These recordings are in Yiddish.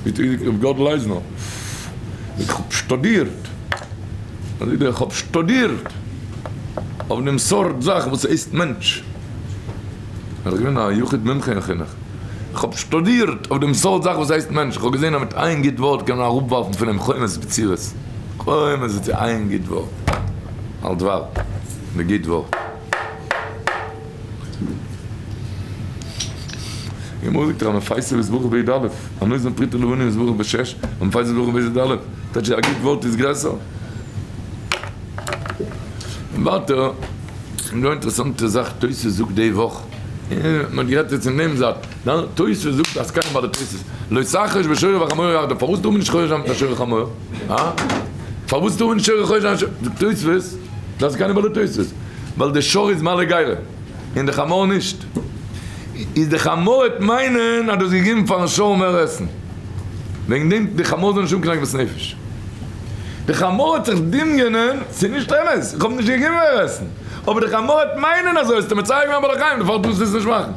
ר' גאדל אייזנער זאגט איך האב שטודירט, אזוי ווי איך האב שטודירט אויף דעם סארט זאך וואס הייסט מענטש, ער איז געווען א יחיד מומחה אין חינוך, איך האב שטודירט אויף דעם סארט זאך וואס הייסט מענטש, איך האב געזען אז מיט איין גוט ווארט קען מען אראפווארפן פון אים חומות בצורות, חומות בצורות, איין גוט ווארט, על דבר, די גוט ווארט. גמרא זאגט ר' מפייסי יתברך בי"א, הנותן פרוטה לעני יתברך בשש, ר' מפייסי יתברך בי"א, טייטש א גוט ווארט איז גרעסער. און ווייטער, און דא אינטערעסאנטע זאך תוס' זאגט די וואך, מען האט גערעדט יעצט אין דעם זייט, תוס' זאגט אז קיינער ביי די תוס', לא תחרוש בשור ובחמור יחדיו, פארוואס טאר מען נישט חורש זיין מיט א שור וחמור? הא? פארוואס טאר מען נישט חורש זיין? זאגט תוס', דאס איז קיינער ביי די תוס', ווייל די שור איז מלא גיירה. און די חמור נישט. איז די חמור וועט מיינען אז דו האסט געגעבן פארן שור מער עסן. וועגן דעם די חמור זאל נישט האבן קיין עגמת נפש. די חמור וועט זיך דמיונ'ען, ס'איז נישט אמת, איך האב נישט געגעבן מער עסן. אבער די חמור וועט מיינען אזוי, האסטו מצער געווען בעלי חיים, דערפאר טארסטו עס נישט מאכן.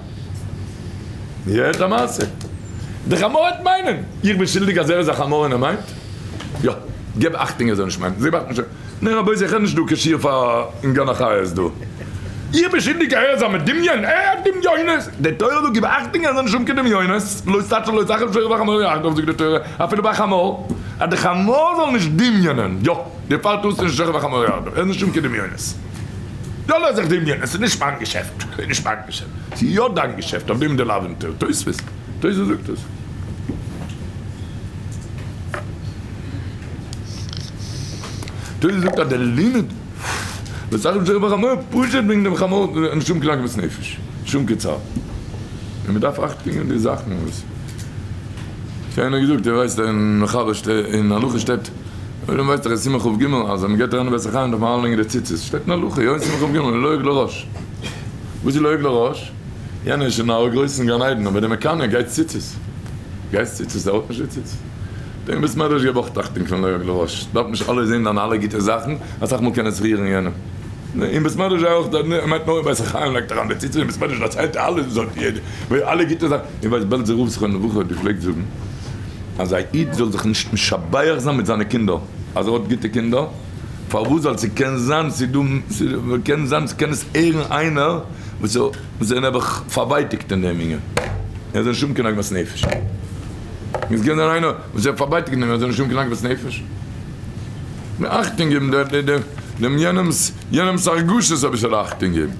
יעצט א מעשה. די חמור וועט מיינען, איך בין שולדיג אז ער איז א חמור און ער מיינט? יא. געב אכטונג ער זאל נישט מיינען. זיי מאכן שוין. ניין רבותי איך רעד נישט דא קיין שיעור פאר אין גן החיות דא. איך בין שולדיג ער איז א מדמיון ער האט דמיונות די תורה זאגט גיב אכטונג ער זאל נישט האבן קיין דמיונות לא תעשה לא תחב שור וחמור יחדיו זאגט די תורה אפילו ביי חמור אז די חמור זאל נישט דמיונען יא דערפאר טארסטו נישט שור וחמור יחדיו ער זאל נישט האבן קיין דמיונות זאל ער זיך דמיונען ס'איז נישט מיין געשעפט ס'איז נישט מיין געשעפט ס'איז יא דיין געשעפט אויף דעם איז די לאו אין תוספות תוספות זאגט עס. תוס' זאגט אז דער לימוד וואס זאך זיך בחמור פשוט וועגן דעם חמור און שום קיין עגמת נפש, שום קיין צער. און מען דארף אכטונג אין די זאכן וואס האט איינער געזאגט, איר ווייסט אין מחבר שטייט אין הלכה שטייט, אויב ווייסט איך אין סימן כ"ג אז ווען מען גייט אריין אין בית החיים דארף מען אריינלייגן די ציצית, שטייט אין הלכה יא אין סימן כ"ג לועג לרש. וואס איז לועג לרש? יענער איז שוין אין א גרויסן גן עדן אבער דער מקנא גייט ציצית. גייט ציצית ער האט נישט די ציצית. דעם בית מדרש געב אויך אכטונג פון לועג לרש, דארף נישט אלע זעהן דיינע אלע גוטע זאכן, אסאך מאל קען עס רירן יענעם. אין בית מדרש זיי אויך, ער מיינט נאר אין בית החיים לייגט אריין די ציצית, אין בית מדרש דערציילט ער אלעס וואס האט יעדער, אלע גוטע זאכן. איך ווייס בעלזער רב זכרונו לברכה האט געפלעגט זאגן אז א איד זאל זיך נישט משבח זיין מיט זיינע קינדער אז ער האט גוטע קינדער, פארוואס? ווייל ס'קען זיין ס'דא, ס'קען זיין ס'קען עס הערן איינער וואס איז נעבעך פארווייטיגט אין דעם ענין, ער זאל נישט האבן קיין עגמת נפש. עס קען זיין איינער וואס איז פארווייטיגט אין דעם ער זאל נישט האבן קיין עגמת נפש. אכטונג געבן דעם יענעמס יענעמס הרגשות אביסעלע אכטונג געבן.